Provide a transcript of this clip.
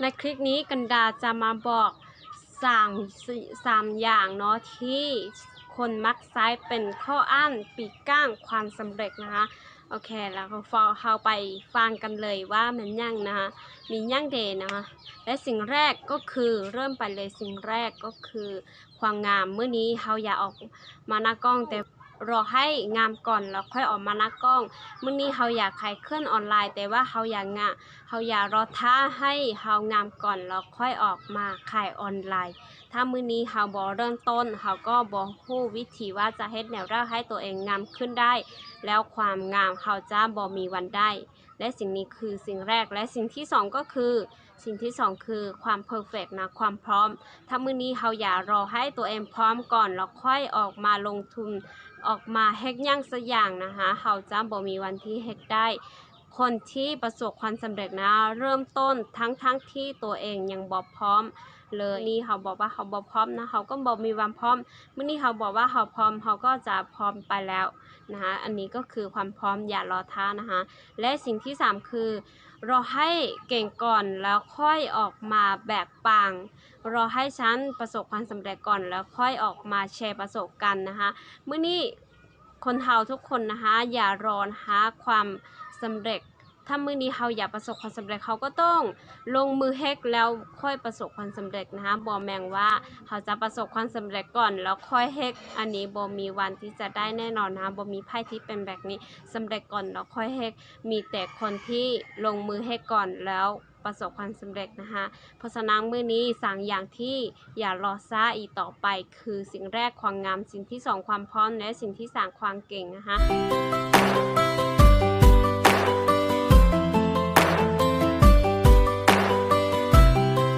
ໃນຄລິບນີ້ກັນດາຈະມາບອກສາມ ສາມຢ່າງເນາະ ທີ່ຄົນມັກໃຊ້ເປັນຂໍ້ອ້າງປິດກັ້ນຄວາມສຳເລັດນະຄະ. ໂອເຄ ແລ້ວກໍເຮົາໄປຟັງກັນເລີຍວ່າແມ່ນຫຍັງນະຄະ ມີຫຍັງແດ່ນະຄະ. ແລະສິ່ງແລກກໍຄື ເລີ່ມໄປເລີຍ ສິ່ງແລກກໍຄືຄວາມງາມ. ມື້ນີ້ເຮົາຢາກອອກມາໜ້າກ້ອງ ແຕ່ ລໍໃຫ້ງາມກ່ອນແລ້ວຄ່ອຍອອກມາໜ້າກ້ອງ. ມື້ນີ້ເຮົາຢາກຂາຍເຄື່ອງອອນລາຍ ແຕ່ວ່າເຮົາຢາກງາ ເຮົາຢາກລໍຖ້າໃຫ້ເຮົາງາມກ່ອນແລ້ວຄ່ອຍອອກມາຂາຍອອນລາຍ. ຖ້າມື້ນີ້ເຮົາບໍ່ເລີ່ມຕົ້ນ ເຮົາກໍບໍ່ຮູ້ວິທີວ່າຈະເຮັດແນວໃດໃຫ້ຕົວເອງງາມຂຶ້ນໄດ້ ແລ້ວຄວາມງາມເຮົາຈະບໍ່ມີວັນໄດ້. ແລະສິ່ງນີ້ຄືສິ່ງແລກ ແລະສິ່ງທີສອງກໍຄື ສິ່ງທີສອງຄືຄວາມເພີເຟັກນະ ຄວາມພ້ອມ. ຖ້າມື້ນີ້ເຮົາຢາກລໍໃຫ້ຕົວເອງພ້ອມກ່ອນແລ້ວຄ່ອຍອອກມາລົງທຶນ ອອກມາເຮັດຫຍັງສັກຢ່າງນະຄະ ເຮົາຈະບໍ່ມີວັນທີ່ເຮັດໄດ້. ຄົນທີ່ປະສົບຄວາມສຳເລັດນະ ເລີ່ມຕົ້ນທັງໆ ທີ່ຕົວເອງຍັງບໍ່ພ້ອມເລີຍ. ນີ້ເຮົາບອກວ່າເຮົາບໍ່ພ້ອມນະ ເຮົາກໍບໍ່ມີວັນພ້ອມ. ມື້ນີ້ເຮົາບອກວ່າເຮົາພ້ອມ ເຮົາກໍຈະພ້ອມໄປແລ້ວນະຄະ. ອັນນີ້ກໍຄືຄວາມພ້ອມ ຢ່າລໍຖ້ານະຄະ. ແລະສິ່ງທີສາມຄື ລໍໃຫ້ເກັ່ງກ່ອນແລ້ວຄ່ອຍອອກມາແບກປັງ. ລໍໃຫ້ຊັ້ນປະສົບຄວາມສຳເລັດກ່ອນແລ້ວຄ່ອຍອອກມາແຊປະສົບກັນນະຄະ. ມື້ນີ້ຄົນເຮົາທຸກຄົນນະຄະ ຢ່າລໍນະຄະຄວາມສຳເລັດ. ຖ້າມື້ນີ້ເຮົາຢາກປະສົບຄວາມສຳເລັດ ເຮົາກໍຕ້ອງລົງມືເຮັດແລ້ວຄ່ອຍປະສົບຄວາມສຳເລັດນະຄະ. ບໍ່ແມ່ນວ່າເຮົາຈະປະສົບຄວາມສຳເລັດກ່ອນແລ້ວຄ່ອຍເຮັດ ອັນນີ້ບໍ່ມີວັນທີ່ຈະໄດ້ແນ່ນອນນະຄະ. ບໍ່ມີໃຜທີ່ເປັນແບບນີ້ ສຳເລັດກ່ອນແລ້ວຄ່ອຍເຮັດ. ມີແຕ່ຄົນທີ່ລົງມືເຮັດກ່ອນແລ້ວປະສົບຄວາມສຳເລັດນະຄະ. ເພາະສະນັ້ນມື້ນີ້ສາມຢ່າງທີ່ຢ່າລໍຊ້າອີກຕໍ່ໄປ ຄືສິ່ງແລກຄວາມງາມ, ສິ່ງທີສອງຄວາມພ້ອມ ແລະ ສິ່ງທີສາມຄວາມເກັ່ງນະຄະ.